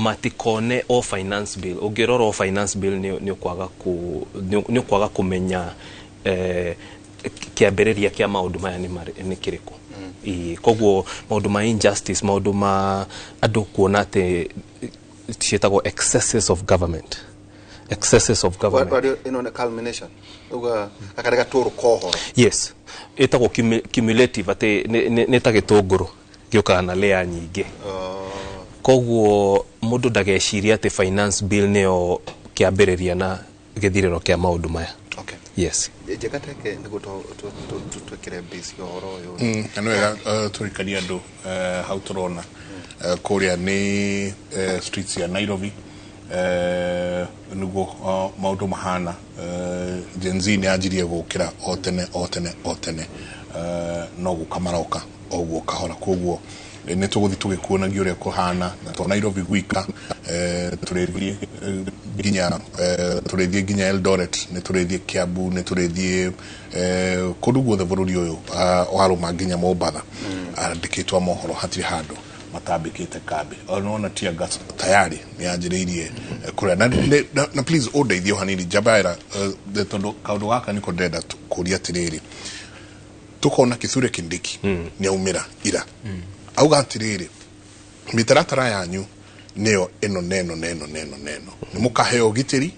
Matikone o finance bill. Ũngĩrora o finance bill, nĩ ũkwaga kũmenya kĩambĩrĩria kĩa maũndũ maya nĩ kĩrĩkũ. Ĩĩ, koguo maũndũ ma injustice, maũndũ ma andũ kuona atĩ ciĩtagwo excesses of government, excesses of government. Wario ĩno nĩ culmination, uga gaka nĩ gatũrũ kohoro. Yes, ĩtagwo cumulative, atĩ nĩ ta gĩtũngũrũ gĩũkaga na layer nyingĩ. Koguo mũndũ ndagecirie atĩ finance bill nĩyo kĩambĩrĩria na gĩthirĩro kĩa maũndũ maya. Yes. Njega teke nĩguo twĩkĩre base ya ũhoro ũyũ. Na nĩ wega tũrikanie andũ hau tũrona kũrĩa nĩ streets ya Nairobi, nĩguo maũndũ mahana. Gen Z nĩ yanjirie gũkĩra o tene o tene o tene, no gũka maroka o guo kahora. Koguo nĩ tũgũthiĩ tũgĩkuonagia ũrĩa kũhana, na to Nairobi gwika, tũrĩthiĩ nginya tũrĩthiĩ nginya Eldoret, nĩ tũrĩthiĩ Kiambu, nĩ tũrĩthiĩ kũndũ guothe bũrũri ũyũ warũma nginya Mombatha. Andĩkĩtwo a mohoro hatirĩ handũ matambĩkĩte kambĩ. Ona tear gas tayari nĩ yanjĩrĩirie kũrĩa na please ũndeithie o hanini, Njabaira, tondũ kaũndũ gaka nĩko ndĩrenda kũria atĩrĩrĩ. Tukona Kithure Kindiki nĩ aumĩra ira, auga atĩrĩrĩ, mĩtaratara yanyu nĩyo ĩno neno neno neno neno, nĩ mũkaheo ũgitĩri.